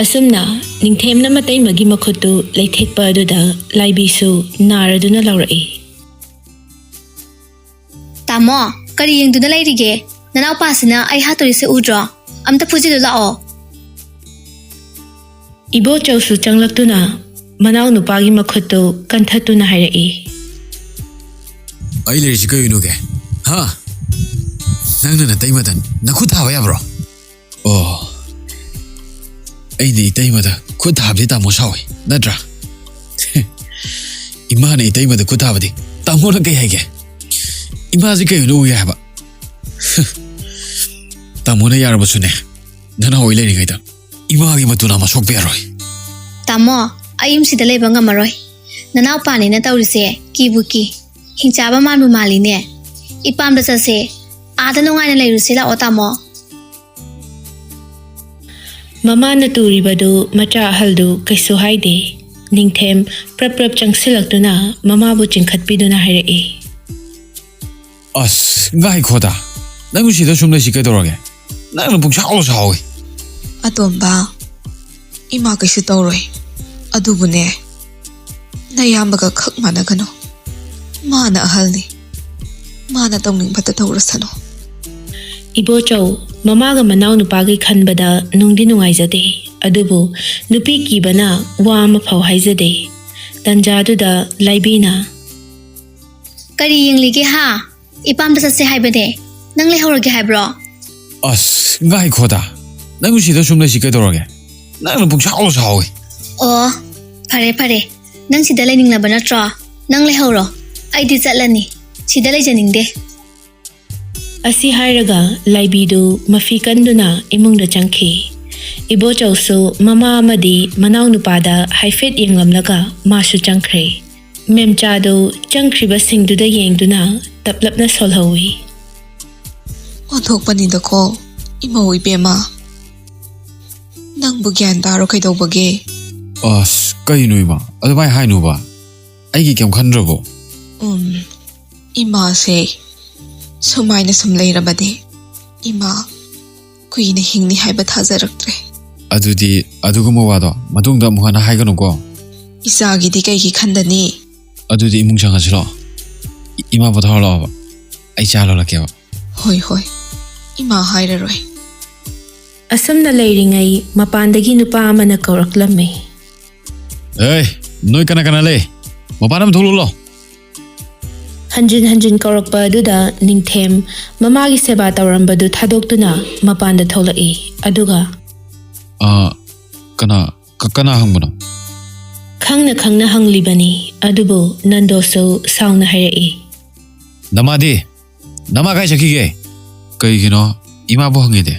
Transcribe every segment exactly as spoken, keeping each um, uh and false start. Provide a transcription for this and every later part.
ꯑꯁꯨꯝꯅ ꯅꯤꯡꯊꯦꯝꯅ ꯃꯇꯩꯃꯒꯤ ꯃꯈꯨꯠꯇꯨ ꯂꯩꯊꯦꯛꯄ ꯑꯗꯨꯗ ꯂꯥꯏꯕꯤꯁꯨ ꯅꯥꯔꯗꯨꯅ ꯂꯥꯎꯔꯛꯏ꯫ ꯇꯥꯃꯣ, ꯀꯔꯤ ꯌꯦꯡꯗꯨꯅ ꯂꯩꯔꯤꯒꯦ? ꯅꯅꯥꯎꯄꯥꯁꯤꯅ ꯑꯩ ꯍꯥꯠꯇꯣꯔꯤꯁꯦ ꯎꯗ꯭ꯔꯣ? ꯑꯝꯇ ꯐꯨꯖꯤꯜꯂꯨ ꯂꯥꯛꯑꯣ꯫ ꯏꯕꯣꯆꯧꯁꯨ ꯆꯪꯂꯛꯇꯨꯅ ꯃꯅꯥꯎ ꯅꯨꯄꯥꯒꯤ ꯃꯈꯨꯠꯇꯨ ꯀꯟꯊꯠꯇꯨꯅ ꯍꯥꯏꯔꯛꯏ꯫ ꯑꯩ ꯂꯩꯔꯤꯁꯤ ꯀꯩꯅꯣꯒꯦ? ꯍꯥ? ꯅꯪꯅ ꯅꯇꯩꯃꯗ ꯅꯈꯨꯠ ꯊꯥꯕ ꯌꯥꯕ꯭ꯔꯣ? ꯑꯣ, ꯑꯩꯅ ꯏꯇꯩꯃꯗ ꯈꯨꯠ ꯊꯥꯕꯗꯤ ꯇꯥꯃꯣ ꯁꯥꯎꯏ, ꯅꯠꯇ꯭ꯔꯥ? ꯏꯃꯥꯅ ꯏꯇꯩꯃꯗ ꯈꯨꯠ ꯊꯥꯕꯗꯤ ꯇꯥꯃꯣꯅ ꯀꯩ ꯍꯥꯏꯒꯦ? ꯏꯃꯥꯁꯤ ꯀꯩꯅꯣ ꯎꯏ ꯍꯥꯏꯕ? ꯇꯥꯃꯣꯅ ꯌꯥꯔꯕꯁꯨꯅꯦ, ꯅꯅꯥꯎ ꯍꯣꯏ ꯂꯩꯔꯤꯉꯩꯗ ꯏꯃꯥꯒꯤ ꯃꯇꯨ ꯅꯥꯝꯃ ꯁꯣꯛꯄ ꯌꯥꯔꯣꯏ꯫ ꯇꯥꯃꯣ, ꯑꯩ ꯌꯨꯝꯁꯤꯗ ꯂꯩꯕ ꯉꯝꯃꯔꯣꯏ꯫ ꯅꯅꯥꯎꯄꯥꯅꯤꯅ ꯇꯧꯔꯤꯁꯦ ꯀꯤꯕꯨ ꯀꯤ꯫ ꯍꯤꯡꯆꯥꯕ ꯃꯥꯟꯕꯨ ꯃꯥꯜꯂꯤꯅꯦ꯫ ꯏꯄꯥꯝꯗ ꯆꯠꯁꯦ꯫ ꯑꯥꯗ ꯅꯨꯡꯉꯥꯏꯅ ꯂꯩꯔꯨꯁꯤ ꯂꯥꯛꯑꯣ ꯇꯥꯃꯣ꯫ ꯃꯃꯥꯅ ꯇꯨꯔꯤꯕꯗꯨ ꯃꯆꯥ ꯑꯍꯜꯗꯨ ꯀꯩꯁꯨ ꯍꯥꯏꯗꯦ꯫ ꯅꯤꯡꯊꯦꯝ ꯄ꯭ꯔꯞ ꯄ꯭ꯔꯞ ꯆꯪꯁꯤꯜꯂꯛꯇꯨꯅ ꯃꯃꯥꯕꯨ ꯆꯤꯡꯈꯠꯄꯤꯗꯨꯅ ꯍꯥꯏꯔꯛꯏ꯫ ꯑꯁ, ꯉꯥꯏꯈꯣꯗ꯫ ꯅꯪ ꯁꯤꯗ ꯁꯨꯝ ꯂꯩꯁꯤ ꯀꯩꯗꯧꯔꯒꯦ? ꯅꯪꯅ ꯄꯨꯡꯁꯥꯎ ꯁꯥꯎꯏ꯫ ꯑꯇꯣꯝꯕ, ꯏꯃꯥ ꯀꯩꯁꯨ ꯇꯧꯔꯣꯏ꯫ ꯑꯗꯨꯕꯨꯅꯦ, ꯅꯌꯥꯝꯕꯒ ꯈꯛ ꯃꯥꯟꯅꯒꯅꯨ꯫ ꯃꯥꯅ ꯑꯍꯜꯅꯤ꯫ ꯃꯥꯅ ꯇꯧꯅꯤꯡꯕꯇ ꯇꯧꯔꯁꯅꯨ꯫ ꯏꯕꯣꯆꯧ, ꯃꯃꯥꯒ ꯃꯅꯥꯎ ꯅꯨꯄꯥꯒꯤ ꯈꯟꯕꯗ ꯅꯨꯡꯗꯤ ꯅꯨꯡꯉꯥꯏꯖꯗꯦ꯫ ꯑꯗꯨꯕꯨ ꯅꯨꯄꯤ ꯀꯤꯕꯅ ꯋꯥ ꯑꯃꯐꯥꯎ ꯍꯥꯏꯖꯗꯦ꯫ ꯇꯟꯖꯥꯗꯨꯗ ꯂꯥꯏꯕꯤꯅ, ꯀꯔꯤ ꯌꯦꯡꯂꯤꯒꯦ ꯍꯥ? ꯏꯄꯥꯝꯗ ꯆꯠꯁꯦ ꯍꯥꯏꯕꯅꯦ꯫ ꯅꯪ ꯂꯩꯍꯧꯔꯒꯦ ꯍꯥꯏꯕ꯭ꯔꯣ? ꯑꯁ, ꯉꯥꯏꯈꯣꯗ꯫ ꯅꯪ ꯁꯤꯗ ꯁꯨꯝ ꯂꯩꯁꯤ ꯀꯩꯗꯧꯔꯒꯦ? ꯅꯪꯅ ꯄꯨꯡꯁꯥꯎ ꯁꯥꯎꯏ꯫ ꯑꯣ, ꯐꯔꯦ ꯐꯔꯦ꯫ ꯅꯪ ꯁꯤꯗ ꯂꯩꯅꯤꯡꯂꯕ ꯅꯠꯇ꯭ꯔꯣ? ꯅꯪ ꯂꯩꯍꯧꯔꯣ꯫ ꯑꯩꯗꯤ ꯆꯠꯂꯅꯤ꯫ ꯁꯤꯗ ꯂꯩꯖꯅꯤꯡꯗꯦ꯫ ꯑꯁꯤ ꯍꯥꯏꯔꯒ ꯂꯥꯏꯕꯤꯗꯨ ꯃꯐꯤ ꯀꯟꯗꯨꯅ ꯏꯃꯨꯡꯗ ꯆꯪꯈꯤ꯫ ꯏꯕꯣꯆꯧꯁꯨ ꯃꯃꯥ ꯑꯃꯗꯤ ꯃꯅꯥꯎꯅꯨꯄꯥꯗ ꯍꯥꯏꯐꯦꯠ ꯌꯦꯡꯂꯝꯂꯒ ꯃꯥꯁꯨ ꯆꯪꯈ꯭ꯔꯦ꯫ ꯃꯦꯝꯆꯥꯗꯨ ꯆꯪꯈ꯭ꯔꯤꯕꯁꯤꯡꯗꯨꯗ ꯌꯦꯡꯗꯨꯅ ꯇꯞꯂꯞꯅ ꯁꯣꯜꯍꯧꯏ꯫ ꯑꯣꯟꯊꯣꯛꯄꯅꯤꯗꯀꯣ, ꯏꯃꯧ ꯏꯕꯦꯝꯃ꯫ ꯅꯪꯕꯨ ꯒ꯭ꯌꯥꯟ ꯇꯥꯔꯣ ꯀꯩꯗꯧꯕꯒꯦ? ꯑꯁ, ꯀꯩꯅꯣ ꯏꯃꯥ? ꯑꯗꯨꯃꯥꯏꯅ ꯍꯥꯏꯅꯨꯕ꯫ ꯑꯩꯒꯤ ꯀꯩꯝ ꯈꯟꯗ꯭ꯔꯕꯣ? ꯎꯝ, ꯏꯃꯥꯁꯦ ꯁꯨꯃꯥꯏꯅ ꯁꯨꯝ ꯂꯩꯔꯕꯗꯤ ꯏꯃꯥ ꯀꯨꯏꯅ ꯍꯤꯡꯅꯤ ꯍꯥꯏꯕ ꯊꯥꯖꯔꯛꯇ꯭ꯔꯦ꯫ ꯑꯗꯨꯗꯤ ꯑꯗꯨꯒꯨꯝꯕ ꯋꯥꯗꯣ ꯃꯇꯨꯡꯗ ꯑꯃꯨꯛ ꯍꯟꯅ ꯍꯥꯏꯒꯅꯨꯀꯣ꯫ ꯏꯆꯥꯒꯤꯗꯤ ꯀꯩꯒꯤ ꯈꯟꯗꯅꯤ? ꯑꯗꯨꯗꯤ ꯏꯃꯨꯡ ꯆꯪꯉꯁꯤꯔꯣ? ꯏ-, ꯏꯃꯥ ꯄꯣꯊꯥꯍꯜꯂꯛꯑꯣꯕ, ꯑꯩ ꯆꯥ ꯂꯣꯜꯂꯛꯀꯦꯕ꯫ ꯍꯣꯏ, ꯍꯣꯏ, ꯏꯃꯥ ꯍꯥꯏꯔꯔꯣꯏ꯫ ꯑꯁꯨꯝꯅ ꯂꯩꯔꯤꯉꯩ ꯃꯄꯥꯟꯗꯒꯤ ꯅꯨꯄꯥ ꯑꯃꯅ ꯀꯧꯔꯛꯂꯝꯃꯤ꯫ "ꯑꯦ, ꯅꯣꯏ ꯀꯅꯥ ꯀꯅꯥ ꯂꯩ? ꯃꯄꯥꯟ ꯑꯃ ꯊꯣꯛꯂꯛꯂꯣ!" ꯍꯟꯖꯤꯟ ꯍꯟꯖꯤꯟ ꯀꯧꯔꯛꯄ ꯑꯗꯨꯗ ꯅꯤꯡꯊꯦꯝ ꯃꯃꯥꯒꯤ ꯁꯦꯕꯥ ꯇꯧꯔꯝꯕꯗꯨ ꯊꯥꯗꯣꯛꯇꯨꯅ ꯃꯄꯥꯟꯗ ꯊꯣꯛꯂꯛꯏ꯫ ꯑꯗꯨꯒ, "ꯑ, ꯀꯅꯥ, ꯀ-, ꯀꯅꯥ ꯍꯪꯕꯅꯣ?" ꯈꯪꯅ ꯈꯪꯅ ꯍꯪꯂꯤꯕꯅꯤ, ꯑꯗꯨꯕꯨ ꯅꯟꯗꯣꯁꯨ ꯁꯥꯎꯅ ꯍꯥꯏꯔꯛꯏ꯫ "ꯅꯃꯥꯗꯤ? ꯅꯃꯥ ꯀꯥꯏ ꯆꯠꯈꯤꯒꯦ?" "ꯀꯩꯒꯤꯅꯣ? ꯏꯃꯥꯕꯨ ꯍꯪꯉꯤꯗꯤ?"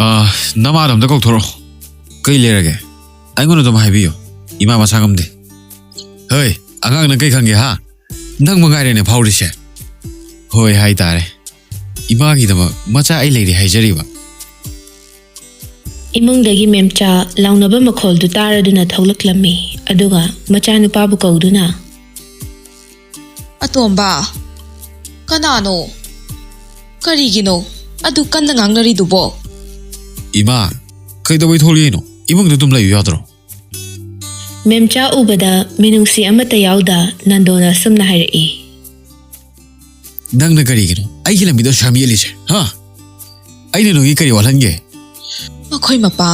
"ꯑ, ꯅꯃꯥꯗꯣ ꯑꯝꯇ ꯀꯧꯊꯣꯔꯛꯑꯣ꯫ ꯀꯩ ꯂꯩꯔꯒꯦ? ꯑꯩꯉꯣꯟꯗ ꯑꯗꯨꯝ ꯍꯥꯏꯕꯤꯌꯨ꯫ ꯏꯃꯥ ꯃꯁꯥ ꯉꯝꯗꯦ꯫" "ꯍꯩ, ꯑꯉꯥꯡ, ꯅꯪ ꯀꯩ ꯈꯪꯒꯦ, ꯍꯥ? ꯅꯪ ꯃꯉꯥꯏꯔꯦꯅꯦ ꯐꯥꯎꯔꯤꯁꯦ꯫" "ꯍꯣꯏ ꯍꯥꯏꯇꯥꯔꯦ꯫ ꯏꯃꯥꯒꯤꯗꯃꯛ ꯃꯆꯥ ꯑꯩ ꯂꯩꯔꯦ ꯍꯥꯏꯖꯔꯤꯕ꯫" ꯏꯃꯨꯡꯗꯒꯤ ꯃꯦꯝꯆꯥ ꯂꯥꯎꯅꯕ ꯃꯈꯣꯜꯗꯨ ꯇꯥꯔꯗꯨꯅ ꯊꯣꯛꯂꯛꯂꯝꯃꯤ, ꯑꯗꯨꯒ ꯃꯆꯥꯅꯨꯄꯥꯕꯨ ꯀꯧꯗꯨꯅ, "ꯑꯇꯣꯝꯕ, ꯀꯅꯥꯅꯣ? ꯀꯔꯤꯒꯤꯅꯣ ꯑꯗꯨ ꯀꯟꯅ ꯉꯥꯡꯅꯔꯤꯗꯨꯕꯣ?" "ꯏꯃꯥ, ꯀꯩꯗꯧꯕꯩ ꯊꯣꯛꯂꯛꯏꯅꯣ? ꯏꯃꯨꯡꯗ ꯑꯗꯨꯝ ꯂꯩꯌꯨ ꯌꯥꯗ꯭ꯔꯣ?" ꯃꯦꯝꯆꯥ ꯎꯕꯗ ꯃꯤꯅꯨꯡꯁꯤ ꯑꯃꯠꯇ ꯌꯥꯎꯗ ꯅꯟꯗꯣꯅ ꯑꯁꯨꯝꯅ ꯍꯥꯏꯔꯛꯏ꯫ "ꯅꯪꯅ ꯀꯔꯤꯒꯤꯅꯣ ꯑꯩꯒꯤ ꯂꯝꯕꯤꯗ ꯑꯁꯨꯛ ꯌꯥꯝ ꯌꯦꯠꯂꯤꯁꯦ, ꯍꯥ? ꯑꯩꯅ ꯅꯣꯏꯒꯤ ꯀꯔꯤ ꯋꯥꯠꯍꯟꯒꯦ?" "ꯃꯈꯣꯏ ꯃꯄꯥ,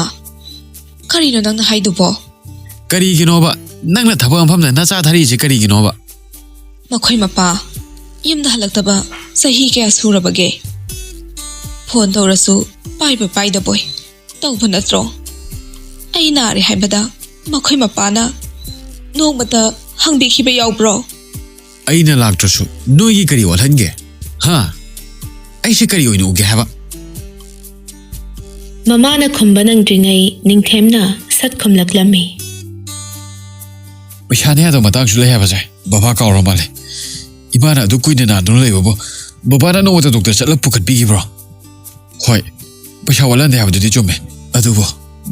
ꯀꯔꯤꯅꯣ ꯅꯪꯅ ꯍꯥꯏꯗꯨꯕꯣ?" "ꯀꯔꯤꯒꯤꯅꯣꯕ? ꯅꯪꯅ ꯊꯕꯛ ꯃꯐꯝꯗ ꯅꯆꯥ ꯊꯥꯔꯛꯏꯁꯦ ꯀꯔꯤꯒꯤꯅꯣꯕ?" "ꯃꯈꯣꯏ ꯃꯄꯥ ꯌꯨꯝꯗ ꯍꯜꯂꯛꯇꯕ ꯆꯍꯤ ꯀꯌꯥ ꯁꯨꯔꯕꯒꯦ? ꯐꯣꯟ ꯇꯧꯔꯁꯨ ꯄꯥꯏꯕꯣꯏ ꯄꯥꯏꯗꯕꯣꯏ ꯇꯧꯕ ꯅꯠꯇ꯭ꯔꯣ? ꯑꯩ ꯅꯥꯔꯦ ꯍꯥꯏꯕꯗ ꯃꯈꯣꯏ ꯃꯄꯥꯅ ꯅꯣꯡꯃꯇ ꯍꯪꯕꯤꯈꯤꯕ ꯌꯥꯎꯕ꯭ꯔꯣ?" "ꯑꯩꯅ ꯂꯥꯛꯇ꯭ꯔꯁꯨ ꯅꯣꯏꯒꯤ ꯀꯔꯤ ꯋꯥꯠꯍꯟꯒꯦ? ꯍꯥ? ꯑꯩꯁꯦ ꯀꯔꯤ ꯑꯣꯏꯅ ꯎꯒꯦ ꯍꯥꯏꯕ?" ꯃꯃꯥꯅ ꯈꯨꯝꯕ ꯅꯪꯗ꯭ꯔꯤꯉꯩ ꯅꯤꯡꯊꯦꯝꯅ ꯁꯠ ꯈꯨꯝꯂꯛꯂꯝꯃꯤ꯫ "ꯄꯩꯁꯥꯅ ꯌꯥꯗꯕ ꯃꯇꯥꯡꯁꯨ ꯂꯩ ꯍꯥꯏꯕꯁꯦ ꯕꯕꯥ ꯀꯥꯎꯔ ꯃꯥꯜꯂꯦ꯫ ꯏꯃꯥꯅ ꯑꯗꯨ ꯀꯨꯏꯅ ꯅꯥꯗꯨꯅ ꯂꯩꯕꯕꯨ ꯕꯕꯥꯅ ꯅꯣꯡꯃꯇ ꯗꯣꯛꯇꯔ ꯆꯠꯂ ꯄꯨꯈꯠꯄꯤꯈꯤꯕ꯭ꯔꯣ?" "ꯍꯣꯏ, ꯄꯩꯁꯥ ꯋꯥꯠꯍꯟꯗꯦ ꯍꯥꯏꯕꯗꯨꯗꯤ ꯆꯨꯝꯃꯦ, ꯑꯗꯨꯕꯨ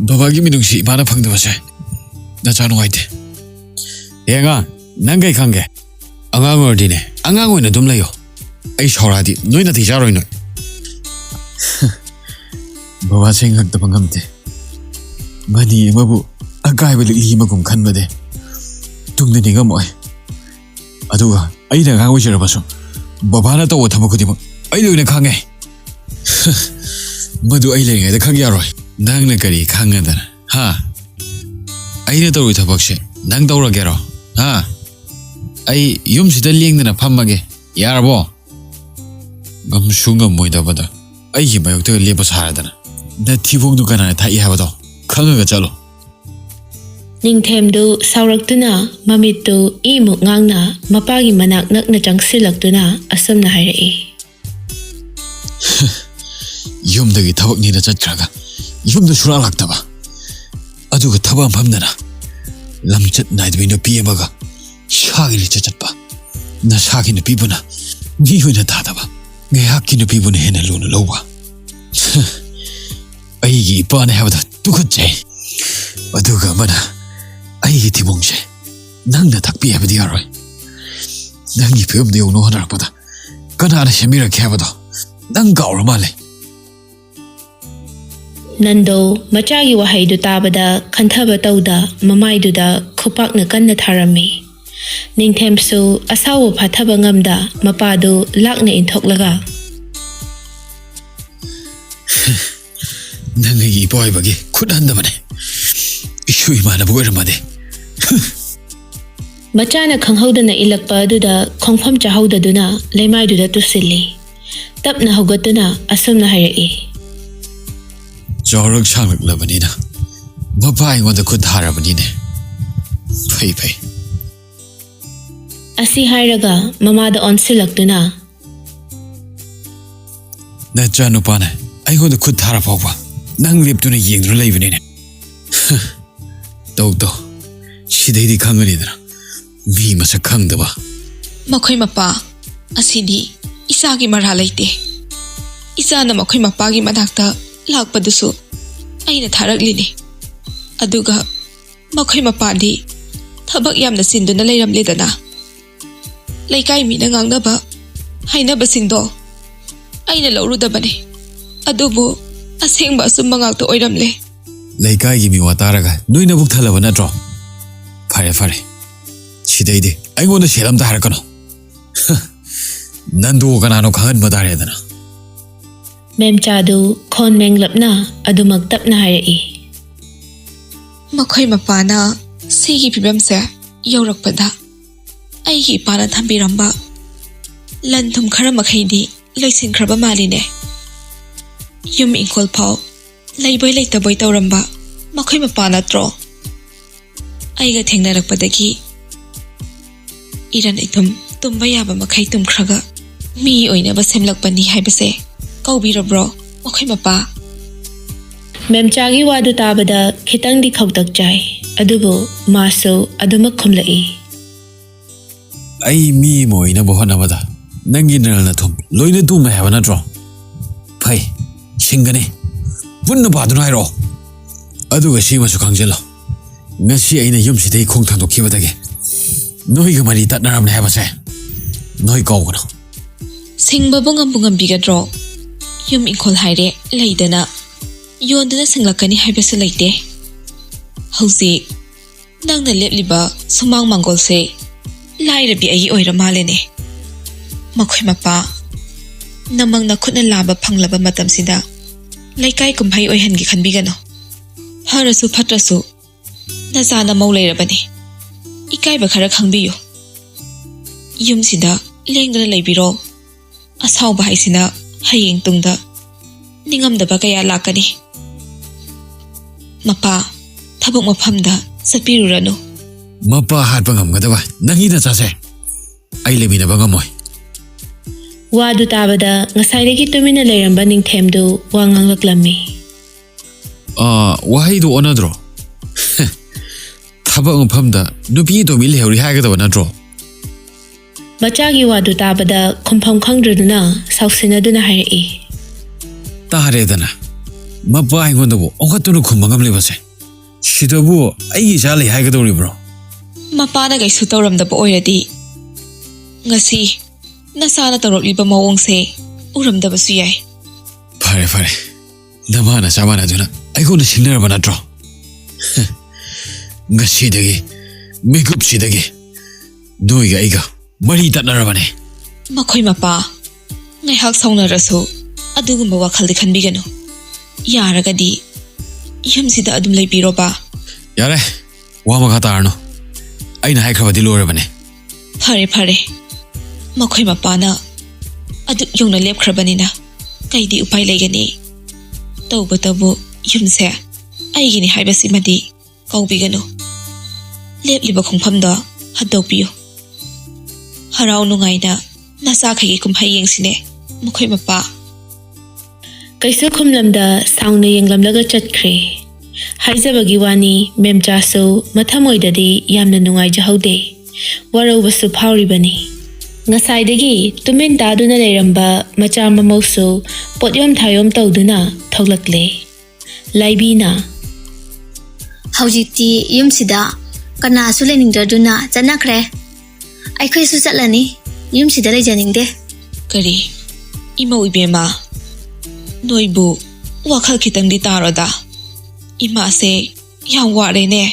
ꯕꯕꯥꯒꯤ ꯃꯤꯅꯨꯡꯁꯤ ꯏꯃꯥꯅ ꯐꯪꯗꯕꯁꯦ ꯅꯆꯥ ꯅꯨꯡꯉꯥꯏꯇꯦ꯫" "ꯑꯦ ꯑꯉꯥꯡ, ꯅꯪ ꯀꯩ ꯈꯪꯒꯦ? ꯑꯉꯥꯡ ꯑꯣꯏꯔꯗꯤꯅꯦ, ꯑꯉꯥꯡ ꯑꯣꯏꯅ ꯑꯗꯨꯝ ꯂꯩꯌꯣ꯫ ꯑꯩ ꯁꯥꯎꯔꯛꯑꯗꯤ ꯅꯣꯏ ꯅꯥꯇꯩ ꯆꯥꯔꯣꯏ ꯅꯣꯏ꯫" ꯕꯕꯥꯁꯦ ꯉꯛꯇꯕ ꯉꯝꯗꯦ꯫ ꯃꯅꯤ ꯑꯃꯕꯨ ꯑꯀꯥꯏꯕ ꯂꯤꯛꯂꯤ ꯑꯃꯒꯨꯝ ꯈꯟꯕꯗꯤ ꯇꯨꯡꯗ ꯅꯤꯡꯉꯝꯃꯣꯏ꯫ ꯑꯗꯨꯒ ꯑꯩꯅ ꯑꯉꯥꯡ ꯑꯣꯏꯖꯔꯕꯁꯨ ꯕꯕꯥꯅ ꯇꯧꯕ ꯊꯕꯛ ꯈꯨꯗꯤꯡꯃꯛ ꯑꯩ ꯂꯣꯏꯅ ꯈꯪꯉꯦ꯫ ꯃꯗꯨ ꯑꯩ ꯂꯩꯔꯤꯉꯩꯗ ꯈꯪ ꯌꯥꯔꯣꯏ꯫ ꯅꯪꯅ ꯀꯔꯤ ꯈꯪꯉꯗꯅ? ꯍꯥ? ꯑꯩꯅ ꯇꯧꯔꯤ ꯊꯕꯛꯁꯦ ꯅꯪ ꯇꯧꯔꯒꯦꯔꯣ? ꯍꯥ? ꯑꯩ ꯌꯨꯝꯁꯤꯗ ꯂꯦꯡꯗꯅ ꯐꯝꯃꯒꯦ꯫ ꯌꯥꯔꯕꯣ? ꯉꯝꯁꯨ ꯉꯝꯃꯣꯏꯗꯕꯗ ꯑꯩꯒꯤ ꯃꯥꯌꯣꯛꯇꯒ ꯂꯦꯞꯄ ꯁꯥꯔꯗꯅ꯫ ꯅꯊꯤꯕꯣꯡꯗꯨ ꯀꯅꯥꯅ ꯊꯥꯛꯏ ꯍꯥꯏꯕꯗꯣ ꯈꯪꯉꯒ ꯆꯠꯂꯣ꯫ ꯅꯤꯡꯊꯦꯝꯗꯨ ꯁꯥꯎꯔꯛꯇꯨꯅ ꯃꯃꯤꯠꯇꯨ ꯏꯃꯨꯛ ꯉꯥꯡꯅ ꯃꯄꯥꯒꯤ ꯃꯅꯥꯛ ꯅꯛꯅ ꯆꯪꯁꯤꯜꯂꯛꯇꯨꯅ ꯑꯁꯨꯝꯅ ꯍꯥꯏꯔꯛꯏ꯫ ꯌꯨꯝꯗꯒꯤ ꯊꯕꯛꯅꯦꯅ ꯆꯠꯈ꯭ꯔꯒ ꯌꯨꯝꯗ ꯁꯨꯔꯥ ꯂꯥꯛꯇꯕ, ꯑꯗꯨꯒ ꯊꯕꯛ ꯑꯃ ꯐꯝꯗꯅ ꯂꯝꯆꯠ ꯅꯥꯏꯗꯕꯤ ꯅꯨꯄꯤ ꯑꯃꯒ ꯏꯁꯥꯒꯤ ꯂꯤꯆꯠ ꯆꯠꯄ, ꯅꯁꯥꯒꯤ ꯅꯨꯄꯤꯕꯨꯅ ꯃꯤ ꯑꯣꯏꯅ ꯊꯥꯗꯕ, ꯉꯥꯏꯍꯥꯛꯀꯤ ꯅꯨꯄꯤꯕꯨꯅ ꯍꯦꯟꯅ ꯂꯨꯅ ꯂꯧꯕ꯫ ꯑꯩꯒꯤ ꯏꯄꯥꯅꯦ ꯍꯥꯏꯕꯗ ꯇꯨꯀꯠꯆꯩ꯫ ꯑꯗꯨꯒ ꯑꯃꯅ ꯑꯩꯒꯤ ꯊꯤꯕꯣꯡꯁꯦ ꯅꯪꯅ ꯊꯛꯄꯤ ꯍꯥꯏꯕꯗꯤ ꯌꯥꯔꯣꯏ꯫ ꯅꯪꯒꯤ ꯐꯤꯕꯝꯗ ꯌꯧꯅ ꯍꯣꯠꯅꯔꯛꯄꯗ ꯀꯅꯥꯅ ꯁꯦꯝꯕꯤꯔꯛꯀꯦ ꯍꯥꯏꯕꯗꯣ ꯅꯪ ꯀꯥꯎꯔ ꯃꯥꯜꯂꯦ꯫ ꯅꯟꯗꯣ ꯃꯆꯥꯒꯤ ꯋꯥꯍꯩꯗꯨ ꯇꯥꯕꯗ ꯈꯟꯊꯕ ꯇꯧꯗ ꯃꯃꯥꯏꯗꯨꯗ ꯈꯨꯄꯥꯛꯅ ꯀꯟꯅ ꯊꯥꯔꯝꯃꯤ꯫ ꯅꯤꯡꯊꯦꯝꯁꯨ ꯑꯁꯥꯎꯕ ꯐꯥꯊꯕ ꯉꯝꯗ ꯃꯄꯥꯗꯨ ꯂꯥꯛꯅ ꯏꯟꯊꯣꯛꯂꯒ, ꯅꯪ ꯑꯩꯒꯤ ꯏꯄꯥ ꯑꯣꯏꯕꯒꯤ ꯈꯨꯠ ꯍꯟꯗꯕꯅꯦ꯫ ꯏꯁꯨ ꯏꯃꯥꯟꯅꯕ ꯑꯣꯏꯔꯝꯃꯗꯤ꯫ ꯃꯆꯥꯅ ꯈꯪꯍꯧꯗꯅ ꯏꯜꯂꯛꯄ ꯑꯗꯨꯗ ꯈꯣꯡꯐꯝ ꯆꯥꯍꯧꯗꯗꯨꯅ ꯂꯩꯃꯥꯏꯗꯨꯗ ꯇꯨꯁꯤꯜꯂꯤ꯫ ꯇꯞꯅ ꯍꯧꯒꯠꯇꯨꯅ ꯑꯁꯨꯝꯅ ꯍꯥꯏꯔꯛꯏ꯫ ꯆꯥꯎꯔꯛ ꯁꯥꯡꯂꯛꯂꯕꯅꯤꯅ ꯃꯄꯥ ꯑꯩꯉꯣꯟꯗ ꯈꯨꯠ ꯊꯥꯔꯕꯅꯤꯅꯦ꯫ ꯐꯩ ꯐꯩ꯫ ꯑꯁꯤ ꯍꯥꯏꯔꯒ ꯃꯃꯥꯗ ꯑꯣꯟꯁꯤꯜꯂꯛꯇꯨꯅ, ꯅꯆꯥꯅꯨꯄꯥꯅ ꯑꯩꯉꯣꯟꯗ ꯈꯨꯠ ꯊꯥꯔ ꯐꯥꯎꯕ ꯅꯪ ꯂꯦꯞꯇꯨꯅ ꯌꯦꯡꯗꯨꯅ ꯂꯩꯕꯅꯤꯅꯦ꯫ ꯇꯧ ꯇꯧ, ꯁꯤꯗꯩꯗꯤ ꯈꯪꯒꯅꯤꯗꯅ ꯃꯤ ꯃꯁꯛ ꯈꯪꯗꯕ꯫ ꯃꯈꯣꯏ ꯃꯄꯥ ꯑꯁꯤꯗꯤ ꯏꯆꯥꯒꯤ ꯃꯔꯥ ꯂꯩꯇꯦ꯫ ꯏꯆꯥꯅ ꯃꯈꯣꯏ ꯃꯄꯥꯒꯤ ꯃꯅꯥꯛꯇ ꯂꯥꯛꯄꯗꯨꯁꯨ ꯑꯩꯅ ꯊꯥꯔꯛꯂꯤꯅꯤ꯫ ꯑꯗꯨꯒ ꯃꯈꯣꯏ ꯃꯄꯥꯗꯤ ꯊꯕꯛ ꯌꯥꯝꯅ ꯆꯤꯟꯗꯨꯅ ꯂꯩꯔꯝꯂꯦꯗꯅ꯫ ꯂꯩꯀꯥꯏ ꯃꯤꯅ ꯉꯥꯡꯅꯕ ꯍꯥꯏꯅꯕꯁꯤꯡꯗꯣ ꯑꯩꯅ ꯂꯧꯔꯨꯗꯕꯅꯤ꯫ ꯑꯗꯨꯕꯨ ꯑꯁꯦꯡꯕ ꯑꯆꯨꯝꯕ ꯉꯥꯛꯇ ꯑꯣꯏꯔꯝꯂꯦ꯫ ꯂꯩꯀꯥꯏꯒꯤ ꯃꯤ ꯋꯥ ꯇꯥꯔꯒ ꯅꯣꯏ ꯅꯕꯨꯛ ꯊꯜꯂꯕ ꯅꯠꯇ꯭ꯔꯣ? ꯐꯔꯦ, ꯐꯔꯦ꯫ ꯁꯤꯗꯩꯗꯤ ꯑꯩꯉꯣꯟꯗ ꯁꯦꯠ ꯑꯝꯇ ꯍꯥꯏꯔꯛꯀꯅꯨ꯫ ꯅꯟꯗꯨ ꯀꯅꯥꯅꯣ ꯈꯪꯍꯟꯕ ꯇꯥꯔꯦꯗꯅ꯫ ꯃꯦꯝꯆꯥꯗꯨ ꯈꯣꯟ ꯃꯦꯡꯂꯞꯅ ꯑꯗꯨꯃꯛ ꯇꯞꯅ ꯍꯥꯏꯔꯛꯏ꯫ ꯃꯈꯣꯏ ꯃꯄꯥꯅ ꯁꯤꯒꯤ ꯐꯤꯕꯝꯁꯦ ꯌꯧꯔꯛꯄꯗ ꯑꯩꯒꯤ ꯏꯄꯥꯅ ꯊꯝꯕꯤꯔꯝꯕ ꯂꯟ ꯊꯨꯝ ꯈꯔ ꯃꯈꯩꯗꯤ ꯂꯣꯏꯁꯤꯟꯈ꯭ꯔꯕ ꯃꯥꯜꯂꯤꯅꯦ꯫ ꯌꯨꯝ ꯏꯪꯈꯣꯜ ꯐꯥꯎ ꯂꯩꯕꯣꯏ ꯂꯩꯇꯕꯣꯏ ꯇꯧꯔꯝꯕ ꯃꯈꯣꯏ ꯃꯄꯥ ꯅꯠꯇ꯭ꯔꯣ? ꯑꯩꯒ ꯊꯦꯡꯅꯔꯛꯄꯗꯒꯤ ꯏꯔꯟ ꯏꯊꯨꯝ ꯇꯨꯝꯕ ꯌꯥꯕ ꯃꯈꯩ ꯇꯨꯝꯈ꯭ꯔꯒ ꯃꯤ ꯑꯣꯏꯅꯕ ꯁꯦꯝꯂꯛꯄꯅꯤ ꯍꯥꯏꯕꯁꯦ ꯀꯧꯕꯤꯔꯕ꯭ꯔꯣ ꯃꯈꯣꯏ ꯃꯄꯥ? ꯃꯦꯝꯆꯥꯒꯤ ꯋꯥꯗꯨ ꯇꯥꯕꯗ ꯈꯤꯇꯪꯗꯤ ꯈꯧꯇꯛ ꯆꯥꯏ, ꯑꯗꯨꯕꯨ ꯃꯥꯁꯨ ꯑꯗꯨꯃꯛ ꯈꯨꯝꯂꯛꯏ꯫ ꯑꯩ ꯃꯤ ꯑꯃ ꯑꯣꯏꯅꯕ ꯍꯣꯠꯅꯕꯗ ꯅꯪꯒꯤ ꯅꯔꯜ ꯅꯊꯨꯝ ꯂꯣꯏꯅ ꯇꯨꯝꯃꯦ ꯍꯥꯏꯕ ꯅꯠꯇ꯭ꯔꯣ? ꯐꯩ, ꯁꯤꯡꯒꯅꯤ꯫ ꯄꯨꯟꯅ ꯄꯥꯗꯨꯅ ꯍꯥꯏꯔꯛꯑꯣ꯫ ꯑꯗꯨꯒ ꯁꯤꯃꯁꯨ ꯈꯪꯖꯤꯜꯂꯣ, ꯉꯁꯤ ꯑꯩꯅ ꯌꯨꯝꯁꯤꯗꯒꯤ ꯈꯣꯡ ꯊꯥꯡꯗꯣꯛꯈꯤꯕꯗꯒꯤ ꯅꯣꯏꯒ ꯃꯔꯤ ꯇꯠꯅꯔꯕꯅꯦ ꯍꯥꯏꯕꯁꯦ ꯅꯣꯏ ꯀꯧꯒꯅꯨ꯫ ꯁꯤꯡꯕꯕꯨ ꯉꯝꯕꯨ ꯉꯝꯕꯤꯒꯗ꯭ꯔꯣ? ꯌꯨꯝ ꯏꯪꯈꯣꯜ ꯍꯥꯏꯔꯦ ꯂꯩꯗꯅ ꯌꯣꯟꯗꯨꯅ ꯁꯤꯡꯂꯛꯀꯅꯤ ꯍꯥꯏꯕꯁꯨ ꯂꯩꯇꯦ꯫ ꯍꯧꯖꯤꯛ ꯅꯪꯅ ꯂꯦꯞꯂꯤꯕ ꯁꯨꯃꯥꯡ ꯃꯥꯡꯒꯣꯜꯁꯦ ꯂꯥꯏꯔꯕꯤ ꯑꯩꯒꯤ ꯑꯣꯏꯔ ꯃꯥꯜꯂꯦꯅꯦ꯫ ꯃꯈꯣꯏ ꯃꯄꯥ, ꯅꯃꯪ ꯅꯈꯨꯠꯅ ꯂꯥꯝꯕ ꯐꯪꯂꯕ ꯃꯇꯝꯁꯤꯗ ꯂꯩꯀꯥꯏ ꯀꯨꯝꯍꯩ ꯑꯣꯏꯍꯟꯒꯦ ꯈꯟꯕꯤꯒꯅꯨ꯫ ꯐꯔꯁꯨ ꯐꯠꯇ꯭ꯔꯁꯨ ꯅꯆꯥ ꯅꯃꯧ ꯂꯩꯔꯕꯅꯤ꯫ ꯏꯀꯥꯏꯕ ꯈꯔ ꯈꯪꯕꯤꯌꯨ꯫ ꯌꯨꯝꯁꯤꯗ ꯂꯦꯡꯗꯅ ꯂꯩꯕꯤꯔꯣ꯫ ꯑꯁꯥꯎꯕ ꯍꯥꯏꯁꯤꯅ ꯍꯌꯦꯡ ꯇꯨꯡꯗ ꯅꯤꯡꯉꯝꯗꯕ ꯀꯌꯥ ꯂꯥꯛꯀꯅꯤ꯫ ꯃꯄꯥ, ꯊꯕꯛ ꯃꯐꯝꯗ ꯆꯠꯄꯤꯔꯨꯔꯅꯨ꯫ ꯃꯄꯥ ꯍꯥꯠꯄ ꯉꯝꯒꯗꯕ ꯅꯪꯒꯤ ꯅꯆꯥꯁꯦ ꯑꯩ ꯂꯩꯃꯤꯟꯅꯕ ꯉꯝꯃꯣꯏ꯫ ꯋꯥꯗꯨ ꯇꯥꯕꯗ ꯉꯁꯥꯏꯗꯒꯤ ꯇꯨꯃꯤꯟꯅ ꯂꯩꯔꯝꯕ ꯅꯤꯡꯊꯦꯝꯗꯨ ꯋꯥ ꯉꯥꯡꯂꯛꯂꯝꯃꯤ꯫ ꯑꯥ, ꯋꯥꯍꯩꯗꯨ ꯑꯣꯟꯅꯗ꯭ꯔꯣ? ꯊꯕꯛ ꯃꯐꯝꯗ ꯅꯨꯄꯤ ꯑꯇꯣꯝꯕꯤ ꯂꯩꯍꯧꯔꯤ ꯍꯥꯏꯒꯗꯕ ꯅꯠꯇ꯭ꯔꯣ? ꯃꯆꯥꯒꯤ ꯋꯥꯗꯨ ꯇꯥꯕꯗ ꯈꯨꯝꯐꯝ ꯈꯪꯗ꯭ꯔꯗꯨꯅ ꯁꯥꯎꯁꯤꯟꯅꯗꯨꯅ ꯍꯥꯏꯔꯛꯏ꯫ ꯇꯥꯔꯦꯗꯅ, ꯃꯄꯥ ꯑꯩꯉꯣꯟꯗꯕꯨ ꯑꯣꯟꯈꯠꯇꯨꯅ ꯈꯨꯝꯕ ꯉꯝꯂꯤꯕꯁꯦ꯫ ꯁꯤꯗꯕꯨ ꯑꯩꯒꯤ ꯏꯆꯥ ꯂꯩ ꯍꯥꯏꯒꯗꯧꯔꯤꯕ꯭ꯔꯣ? ꯃꯄꯥꯅ ꯀꯩꯁꯨ ꯇꯧꯔꯝꯗꯕ ꯑꯣꯏꯔꯗꯤ ꯉꯁꯤ ꯅꯆꯥꯅ ꯇꯧꯔꯛꯂꯤꯕ ꯃꯑꯣꯡꯁꯦ ꯎꯔꯝꯗꯕꯁꯨ ꯌꯥꯏ꯫ ꯐꯔꯦ, ꯐꯔꯦ꯫ ꯅꯃꯥ ꯅꯆꯥ ꯃꯥꯟꯅꯗꯨꯅ ꯑꯩꯉꯣꯟꯗ ꯁꯤꯡꯅꯔꯕ ꯅꯠꯇ꯭ꯔꯣ? ꯉꯁꯤꯗꯒꯤ, ꯃꯤꯀꯨꯞꯁꯤꯗꯒꯤ ꯅꯣꯏꯒ ꯑꯩꯒ ꯃꯔꯤ ꯇꯠꯅꯔꯕꯅꯦ꯫ ꯃꯈꯣꯏ ꯃꯄꯥ ꯉꯥꯏꯍꯥꯛ ꯁꯥꯎꯅꯔꯁꯨ ꯑꯗꯨꯒꯨꯝꯕ ꯋꯥꯈꯜꯗꯤ ꯈꯟꯕꯤꯒꯅꯨ꯫ ꯌꯥꯔꯒꯗꯤ ꯌꯨꯝꯁꯤꯗ ꯑꯗꯨꯝ ꯂꯩꯕꯤꯔꯣꯕ꯫ ꯌꯥꯔꯦ, ꯋꯥ ꯃꯈꯥ ꯇꯥꯔꯅꯨ꯫ ꯑꯩꯅ ꯍꯥꯏꯈ꯭ꯔꯕꯗꯤ ꯂꯣꯏꯔꯕꯅꯦ꯫ ꯐꯔꯦ, ꯐꯔꯦ꯫ ꯃꯈꯣꯏ ꯃꯄꯥꯅ ꯑꯗꯨꯛ ꯌꯧꯅ ꯂꯦꯞꯈ꯭ꯔꯕꯅꯤꯅ ꯀꯩꯗꯤ ꯎꯄꯥꯏ ꯂꯩꯒꯅꯤ? ꯇꯧꯕꯇꯕꯨ ꯌꯨꯝꯁꯦ ꯑꯩꯒꯤꯅꯤ ꯍꯥꯏꯕꯁꯤꯃꯗꯤ ꯀꯥꯎꯕꯤꯒꯅꯨ꯫ ꯂꯦꯞꯂꯤꯕ ꯈꯣꯡꯐꯝꯗꯣ ꯍꯟꯗꯣꯛꯄꯤꯌꯨ꯫ ꯍꯔꯥꯎ ꯅꯨꯡꯉꯥꯏꯅ ꯅꯆꯥꯈꯩꯒꯤ ꯀꯨꯝꯍꯩ ꯌꯦꯡꯁꯤꯅꯦ, ꯃꯈꯣꯏ ꯃꯄꯥ꯫ ꯀꯩꯁꯨ ꯈꯨꯝꯂꯝꯗ ꯁꯥꯎꯅ ꯌꯦꯡꯂꯝꯂꯒ ꯆꯠꯈ꯭ꯔꯦ꯫ ꯍꯥꯏꯖꯕꯒꯤ ꯋꯥꯅꯤ, ꯃꯦꯝꯆꯥꯁꯨ ꯃꯊꯃꯣꯏꯗꯗꯤ ꯌꯥꯝꯅ ꯅꯨꯡꯉꯥꯏꯖꯍꯧꯗꯦ꯫ ꯋꯥꯔꯧꯕꯁꯨ ꯐꯥꯎꯔꯤꯕꯅꯤ꯫ ꯉꯁꯥꯏꯗꯒꯤ ꯇꯨꯃꯤꯟ ꯇꯥꯗꯨꯅ ꯂꯩꯔꯝꯕ ꯃꯆꯥ ꯃꯃꯧꯁꯨ ꯄꯣꯠꯌꯣꯝ ꯊꯥꯌꯣꯝ ꯇꯧꯗꯨꯅ ꯊꯣꯛꯂꯛꯂꯦ꯫ ꯂꯥꯏꯕꯤꯅ, "ꯍꯧꯖꯤꯛꯇꯤ ꯌꯨꯝꯁꯤꯗ ꯀꯅꯥꯁꯨ ꯂꯩꯅꯤꯡꯗ꯭ꯔꯗꯨꯅ ꯆꯠꯅꯈ꯭ꯔꯦ꯫ ꯑꯩꯈꯣꯏꯁꯨ ꯆꯠꯂꯅꯤ꯫ ꯌꯨꯝꯁꯤꯗ ꯂꯩꯖꯅꯤꯡꯗꯦ꯫" "ꯀꯔꯤ? ꯏꯃꯧ ꯏꯕꯦꯝꯃ, ꯅꯣꯏꯕꯨ ꯋꯥꯈꯜ ꯈꯤꯇꯪꯗꯤ ꯇꯥꯔꯣꯗ꯫ ꯏꯃꯥꯁꯦ ꯌꯥꯝ ꯋꯥꯔꯦꯅꯦ꯫"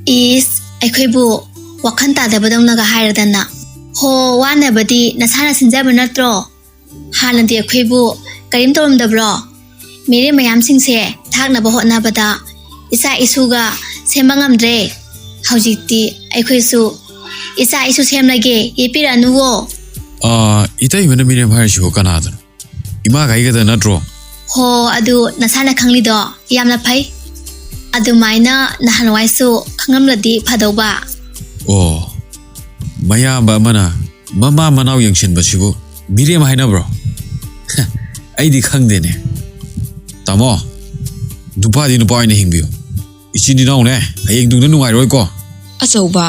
"ꯏꯁ, ꯑꯩꯈꯣꯏꯕꯨ ꯋꯥꯈꯜ ꯇꯥꯗꯕꯗꯧꯅꯒ ꯍꯥꯏꯔꯗꯅ꯫ ꯍꯣ, ꯋꯥꯅꯕꯗꯤ ꯅꯁꯥꯅ ꯁꯤꯟꯖꯕ ꯅꯠꯇ꯭ꯔꯣ? ꯍꯥꯟꯅꯗꯤ ꯑꯩꯈꯣꯏꯕꯨ ꯀꯔꯤꯝ ꯇꯧꯔꯝꯗꯕ꯭ꯔꯣ? ꯃꯤꯔꯦꯝ ꯃꯌꯥꯝꯁꯤꯡꯁꯦ ꯊꯥꯛꯅꯕ ꯍꯣꯠꯅꯕꯗ ꯏꯆꯥ ꯏꯁꯨꯒ ꯁꯦꯝꯕ ꯉꯝꯗ꯭ꯔꯦ꯫ ꯍꯧꯖꯤꯛꯇꯤ ꯑꯩꯈꯣꯏꯁꯨ ꯏꯆꯥ ꯏꯁꯨ ꯁꯦꯝꯂꯒꯦ, ꯌꯦꯠꯄꯤꯔꯅꯨꯋꯣ꯫" "ꯑꯥ, ꯏꯇꯩꯃꯅ ꯃꯤꯔꯦꯝ ꯍꯥꯏꯔꯤꯁꯤꯕꯨ ꯀꯅꯥꯗꯅꯣ? ꯏꯃꯥꯒ ꯑꯩꯒꯗ ꯅꯠꯇ꯭ꯔꯣ?" "ꯍꯣ, ꯑꯗꯨ ꯅꯁꯥꯅ ꯈꯪꯂꯤꯗꯣ ꯌꯥꯝꯅ ꯐꯩ꯫ ꯑꯗꯨꯃꯥꯏꯅ ꯅꯍꯥꯟꯋꯥꯏꯁꯨ ꯈꯪꯂꯝꯂꯗꯤ ꯐꯗꯧꯕ꯫" "ꯑꯣ, ꯃꯌꯥꯝꯕ ꯑꯃꯅ ꯃꯃꯥ ꯃꯅꯥꯎ ꯌꯦꯡꯁꯤꯟꯕꯁꯤꯕꯨ ꯃꯤꯔꯦꯝ ꯍꯥꯏꯅꯕ꯭ꯔꯣ? ꯑꯩꯗꯤ ꯈꯪꯗꯦꯅꯦ꯫ ꯇꯥꯃꯣ, ꯅꯨꯄꯥꯗꯤ ꯅꯨꯄꯥ ꯑꯣꯏꯅ ꯍꯤꯡꯕꯤꯌꯨ꯫ ꯏꯆꯤꯟ ꯏꯅꯥꯎꯅꯦ, ꯍꯌꯦꯡ ꯇꯨꯡꯗ ꯅꯨꯡꯉꯥꯏꯔꯣꯏꯀꯣ꯫" "ꯑꯆꯧꯕ,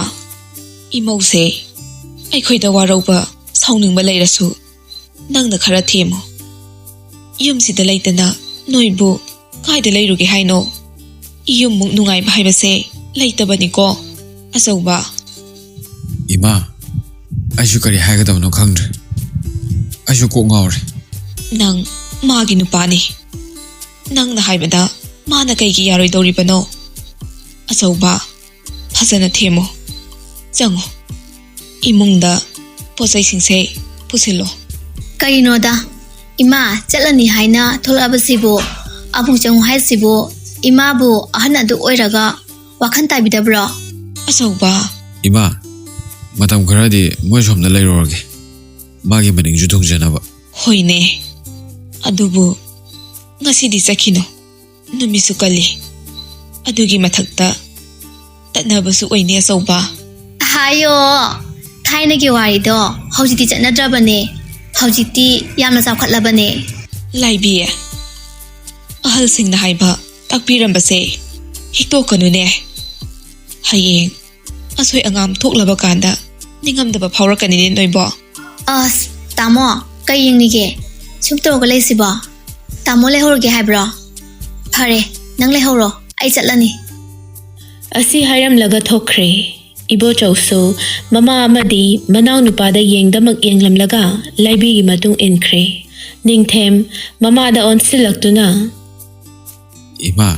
ꯏꯃꯧꯁꯦ ꯑꯩꯈꯣꯏꯗ ꯋꯥꯔꯧꯕ, ꯁꯥꯎꯅꯤꯡꯕ ꯂꯩꯔꯁꯨ ꯅꯪꯅ ꯈꯔ ꯊꯦꯝꯃꯨ꯫ ꯌꯨꯝꯁꯤꯗ ꯂꯩꯇꯅ ꯅꯣꯏꯕꯨ ꯀꯥꯏꯗ ꯂꯩꯔꯨꯒꯦ ꯍꯥꯏꯅꯣ? ꯌꯨꯝꯃꯨꯛ ꯅꯨꯡꯉꯥꯏꯕ ꯍꯥꯏꯕꯁꯦ ꯂꯩꯇꯕꯅꯤꯀꯣ, ꯑꯆꯧꯕ꯫" "ꯏꯃꯥ, ꯑꯩꯁꯨ ꯀꯔꯤ ꯍꯥꯏꯒꯗꯕꯅꯣ ꯈꯪꯗ꯭ꯔꯦ꯫ ꯑꯩꯁꯨ ꯀꯣꯛ ꯉꯥꯎꯔꯦ꯫" "ꯅꯪ ꯃꯥꯒꯤ ꯅꯨꯄꯥꯅꯤ꯫ ꯅꯪꯅ ꯍꯥꯏꯕꯗ ꯃꯥꯅ ꯀꯩꯒꯤ ꯌꯥꯔꯣꯏꯗꯧꯔꯤꯕꯅꯣ? ꯑꯆꯧꯕ, ꯐꯖꯅ ꯊꯦꯝꯃꯣ꯫ ꯆꯪꯉꯣ꯫ ꯏꯃꯨꯡꯗ ꯄꯣꯠ ꯆꯩꯁꯤꯡꯁꯦ ꯄꯨꯁꯤꯜꯂꯣ꯫ ꯀꯩꯅꯣꯗ, ꯏꯃꯥ, ꯆꯠꯂꯅꯤ ꯍꯥꯏꯅ ꯊꯣꯛꯂꯛꯑꯕꯁꯤꯕꯨ, ꯑꯃꯨꯛ ꯆꯪꯉꯨ ꯍꯥꯏꯁꯤꯕꯨ, ꯏꯃꯥꯕꯨ ꯑꯍꯟ ꯑꯗꯨ ꯑꯣꯏꯔꯒ ꯋꯥꯈꯜ ꯇꯥꯕꯤꯗꯕ꯭ꯔꯣ? ꯑꯆꯧꯕ꯫ ꯏꯃꯥ, ꯃꯇꯝ ꯈꯔꯗꯤ ꯃꯣꯏ ꯁꯣꯝꯗ ꯂꯩꯔꯨꯔꯒꯦ, ꯃꯥꯒꯤ ꯃꯅꯤꯡꯁꯨ ꯊꯨꯡꯖꯅꯕ꯫ ꯍꯣꯏꯅꯦ, ꯑꯗꯨꯕꯨ ꯉꯁꯤꯗꯤ ꯆꯠꯈꯤꯅꯨ꯫ ꯅꯨꯃꯤꯠꯁꯨ ꯀꯜꯂꯤ꯫ ꯑꯗꯨꯒꯤ ꯃꯊꯛꯇ ꯇꯠꯅꯕꯁꯨ ꯑꯣꯏꯅꯦ ꯑꯆꯧꯕ꯫ ꯍꯥꯏꯌꯣ, ꯊꯥꯏꯅꯒꯤ ꯋꯥꯔꯤꯗꯣ ꯍꯧꯖꯤꯛꯇꯤ ꯆꯠꯅꯗ꯭ꯔꯕꯅꯦ꯫ ꯍꯧꯖꯤꯛꯇꯤ ꯌꯥꯝꯅ ꯆꯥꯎꯈꯠꯂꯕꯅꯦ꯫ ꯂꯥꯏꯕꯤ, ꯑꯍꯜꯁꯤꯡꯅ ꯍꯥꯏꯕ ꯇꯥꯛꯄꯤꯔꯝꯕꯁꯦ ꯍꯤꯛꯇꯣꯛꯀꯅꯨꯅꯦ꯫ ꯍꯌꯦꯡ ꯑꯁꯣꯏ ꯑꯉꯥꯝ ꯊꯣꯛꯂꯕ ꯀꯥꯟꯗ ꯅꯤꯡꯉꯝꯗꯕ ꯐꯥꯎꯔꯛꯀꯅꯤꯅꯦ ꯅꯣꯏꯕꯣ꯫ ꯑꯁ, ꯇꯥꯃꯣ, ꯀꯩ ꯌꯦꯡꯉꯤꯒꯦ? ꯁꯨꯝ ꯇꯧꯔꯒ ꯂꯩꯁꯤꯕꯣ? ꯇꯥꯃꯣ ꯂꯩꯍꯧꯔꯒꯦ ꯍꯥꯏꯕ꯭ꯔꯣ? ꯐꯔꯦ, ꯅꯪ ꯂꯩꯍꯧꯔꯣ, ꯑꯩ ꯆꯠꯂꯅꯤ꯫ ꯑꯁꯤ ꯍꯥꯏꯔꯝꯂꯒ ꯊꯣꯛꯈ꯭ꯔꯦ꯫ ꯏꯕꯣꯆꯧꯁꯨ ꯃꯃꯥ ꯑꯃꯗꯤ ꯃꯅꯥꯎꯅꯨꯄꯥꯗ ꯌꯦꯡꯗꯃꯛ ꯌꯦꯡꯂꯝꯂꯒ ꯂꯥꯏꯕꯤꯒꯤ ꯃꯇꯨꯡ ꯏꯟꯈ꯭ꯔꯦ꯫ ꯅꯤꯡꯊꯦꯝ ꯃꯃꯥꯗ ꯑꯣꯟꯁꯤꯜꯂꯛꯇꯨꯅ, ꯏꯃꯥ,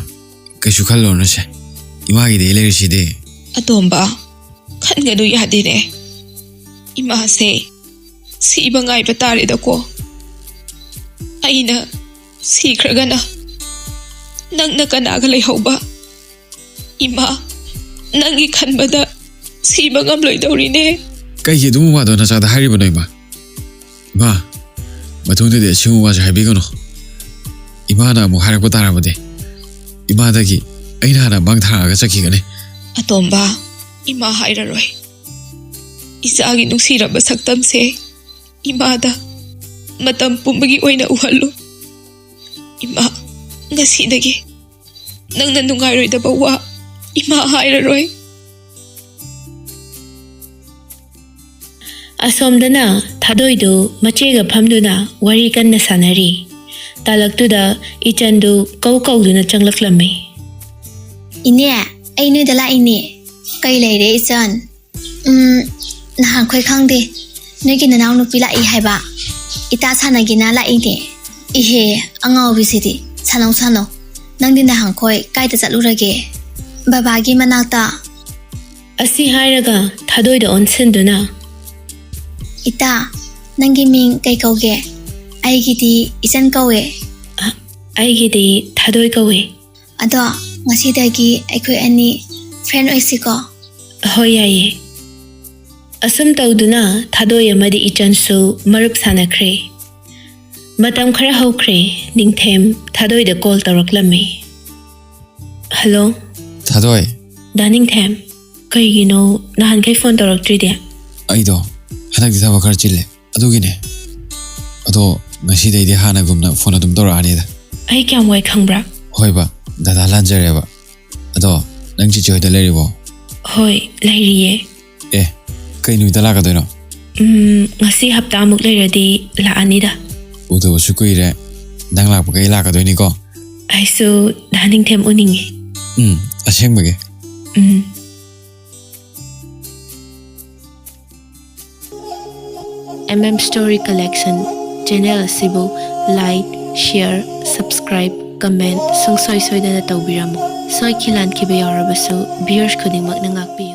ꯀꯩꯁꯨ ꯈꯜꯂꯨꯔꯅꯨꯁꯦ꯫ ꯏꯃꯥꯒꯤꯗꯤ ꯑꯩ ꯂꯩꯔꯤꯁꯤꯗꯤ꯫ ꯑꯇꯣꯝꯕ, ꯈꯟꯒꯅꯨ ꯌꯥꯗꯦꯅꯦ꯫ ꯏꯃꯥꯁꯦ ꯁꯤꯕ ꯉꯥꯏꯕ ꯇꯥꯔꯦꯗꯀꯣ꯫ ꯑꯩꯅ ꯁꯤꯈ꯭ꯔꯒꯅ ꯅꯪꯅ ꯀꯅꯥꯒ ꯂꯩꯍꯧꯕ? ꯏꯃꯥ, ꯅꯪꯒꯤ ꯈꯟꯕꯗ ꯁꯤꯕ ꯉꯝꯂꯣꯏꯗꯧꯔꯤꯅꯦ꯫ ꯀꯩꯒꯤ ꯑꯗꯨꯝ ꯋꯥꯗꯣ ꯅꯆꯥꯗ ꯍꯥꯏꯔꯤꯕꯅꯣ, ꯏꯃꯥ? ꯏꯃꯥ, ꯃꯇꯨꯡꯗꯗꯤ ꯑꯁꯤꯒꯨꯝꯕ ꯋꯥꯁꯦ ꯍꯥꯏꯕꯤꯒꯅꯨ꯫ ꯏꯃꯥꯅ ꯑꯃꯨꯛ ꯍꯥꯏꯔꯛꯄ ꯇꯥꯔꯕꯗꯤ ꯏꯃꯥꯗꯒꯤ ꯑꯩꯅ ꯍꯥꯟꯅ ꯃꯥꯡ ꯊꯥꯔꯛꯑꯒ ꯆꯠꯈꯤꯒꯅꯤ꯫ ꯑꯇꯣꯝꯕ, ꯏꯃꯥ ꯍꯥꯏꯔꯔꯣꯏ꯫ ꯏꯆꯥꯒꯤ ꯅꯨꯡꯁꯤꯔꯕ ꯁꯛꯇꯝꯁꯦ ꯏꯃꯥꯗ ꯃꯇꯝ ꯄꯨꯝꯕꯒꯤ ꯑꯣꯏꯅ ꯎꯍꯜꯂꯨ꯫ ꯏꯃꯥ, ꯉꯁꯤꯗꯒꯤ ꯅꯪꯅ ꯅꯨꯡꯉꯥꯏꯔꯣꯏꯗꯕ ꯋꯥ ꯏꯃꯥ ꯍꯥꯏꯔꯔꯣꯏ꯫ ꯑꯁꯣꯝꯗꯅ ꯊꯥꯗꯣꯏꯗꯨ ꯃꯆꯦꯒ ꯐꯝꯗꯨꯅ ꯋꯥꯔꯤ ꯀꯟꯅ ꯁꯥꯟꯅꯔꯤ꯫ ꯇꯥꯂꯛꯇꯨꯗ ꯏꯆꯟꯗꯨ ꯀꯧ ꯀꯧꯗꯨꯅ ꯆꯪꯂꯛꯂꯝꯃꯤ꯫ ꯏꯅꯦ, ꯑꯩ ꯅꯣꯏꯗ ꯂꯥꯛꯏꯅꯦ꯫ ꯀꯩ ꯂꯩꯔꯦ ꯏꯆꯟ? ꯎꯝ, ꯅꯍꯥꯟꯈꯣꯏ ꯈꯪꯗꯦ, ꯅꯣꯏꯒꯤ ꯅꯅꯥꯎ ꯅꯨꯄꯤ ꯂꯥꯛꯏ ꯍꯥꯏꯕ꯫ ꯏꯇꯥ ꯁꯥꯟꯅꯒꯦꯅ ꯂꯥꯛꯏꯅꯦ꯫ ꯏꯍꯦ, ꯑꯉꯥꯎꯕꯤꯁꯤꯗꯤ꯫ ꯁꯥꯟꯅꯧ, ꯁꯥꯟꯅꯧ꯫ ꯅꯪꯗꯤ ꯅꯍꯥꯟꯈꯣꯏ ꯀꯥꯏꯗ ꯆꯠꯂꯨꯔꯒꯦ? ꯕꯕꯥꯒꯤ ꯃꯅꯥꯛꯇ꯫ ꯑꯁꯤ ꯍꯥꯏꯔꯒ ꯊꯥꯗꯣꯏꯗ ꯑꯣꯟꯁꯤꯟꯗꯨꯅ, "ꯏꯇꯥ, ꯅꯪꯒꯤ ꯃꯤꯡ ꯀꯩ ꯀꯧꯒꯦ?" "ꯑꯩꯒꯤꯗꯤ ꯏꯆꯟ ꯀꯧꯋꯦ꯫" "ꯑ, ꯑꯩꯒꯤꯗꯤ ꯊꯥꯗꯣꯏ ꯀꯧꯋꯦ꯫" "ꯑꯗꯣ ꯉꯁꯤꯗꯒꯤ ꯑꯩꯈꯣꯏ ꯑꯅꯤ friend ꯑꯣꯏꯁꯤꯀꯣ?" "ꯍꯣꯏ, ꯌꯥꯏꯌꯦ꯫" ꯑꯁꯨꯝ ꯇꯧꯗꯨꯅ ꯊꯥꯗꯣꯏ ꯑꯃꯗꯤ ꯏꯆꯟꯁꯨ ꯃꯔꯨꯞ ꯁꯥꯟꯅꯈ꯭ꯔꯦ꯫ ꯃꯇꯝ ꯈꯔ ꯍꯧꯈ꯭ꯔꯦ, ꯅꯤꯡꯊꯦꯝ ꯊꯥꯗꯣꯏꯗ call ꯇꯧꯔꯛꯂꯝꯃꯤ꯫ "ꯍꯜꯂꯣ꯫" "ꯊꯥꯗꯣꯏ꯫" "ꯗꯥ ꯅꯤꯡꯊꯦꯝ, ꯀꯩꯒꯤꯅꯣ ꯅꯍꯥꯟꯈꯩ phone ꯇꯧꯔꯛꯇ꯭ꯔꯤꯗꯤ?" "ꯑꯩꯗꯣ ꯍꯟꯗꯛꯇꯤ ꯊꯕꯛ ꯈꯔ ꯆꯤꯜꯂꯦ, ꯑꯗꯨꯒꯤꯅꯦ꯫ ꯑꯗꯣ ꯉꯁꯤꯗꯩꯗꯤ ꯍꯥꯟꯅꯒꯨꯝꯅ phone ꯑꯗꯨꯝ ꯇꯧꯔꯛꯑꯅꯤꯗ꯫" "ꯑꯩ ꯀꯌꯥꯝ ꯋꯥꯏ ꯈꯪꯕ꯭ꯔꯥ?" "ꯍꯣꯏꯕ, ꯗꯗꯥ ꯂꯥꯟꯖꯔꯦꯕ꯫ ꯑꯗꯣ ꯅꯪ ꯆꯤꯆꯦ ꯍꯣꯏꯗ ꯂꯩꯔꯤꯕꯣ?" "ꯍꯣꯏ, ꯂꯩꯔꯤꯌꯦ꯫" "ꯑꯦ, ꯀꯩ ꯅꯨꯃꯤꯠꯇ ꯂꯥꯛꯀꯗꯣꯏꯅꯣ?" "ꯎꯝ, ꯉꯁꯤ ꯍꯞꯇꯥꯃꯨꯛ ꯂꯩꯔꯗꯤ ꯂꯥꯛꯑꯅꯤꯗ꯫" "ꯎꯗꯕꯁꯨ ꯀꯨꯏꯔꯦ, ꯅꯪ ꯂꯥꯛꯄꯒ ꯑꯩ ꯂꯥꯛꯀꯗꯣꯏꯅꯤꯀꯣ꯫" "ꯑꯩꯁꯨ ꯗꯥ ꯅꯤꯡꯊꯦꯝ ꯎꯅꯤꯡꯉꯤ꯫" "ꯎꯝ, ꯑꯁꯦꯡꯕꯒꯤ?" "ꯎꯝ꯫" M M Story Collection channel ꯑꯁꯤꯕꯨ like, share, subscribe, comment ꯁꯨꯡꯁꯣꯏ ꯁꯣꯏꯗꯅ ꯇꯧꯕꯤꯔꯝꯃꯨ꯫ ꯁꯣꯏꯈꯤ ꯂꯥꯟꯈꯤꯕ ꯌꯥꯎꯔꯕꯁꯨ viewers ꯈꯨꯗꯤꯡꯃꯛꯅ ꯉꯥꯛꯄꯤꯌꯨ꯫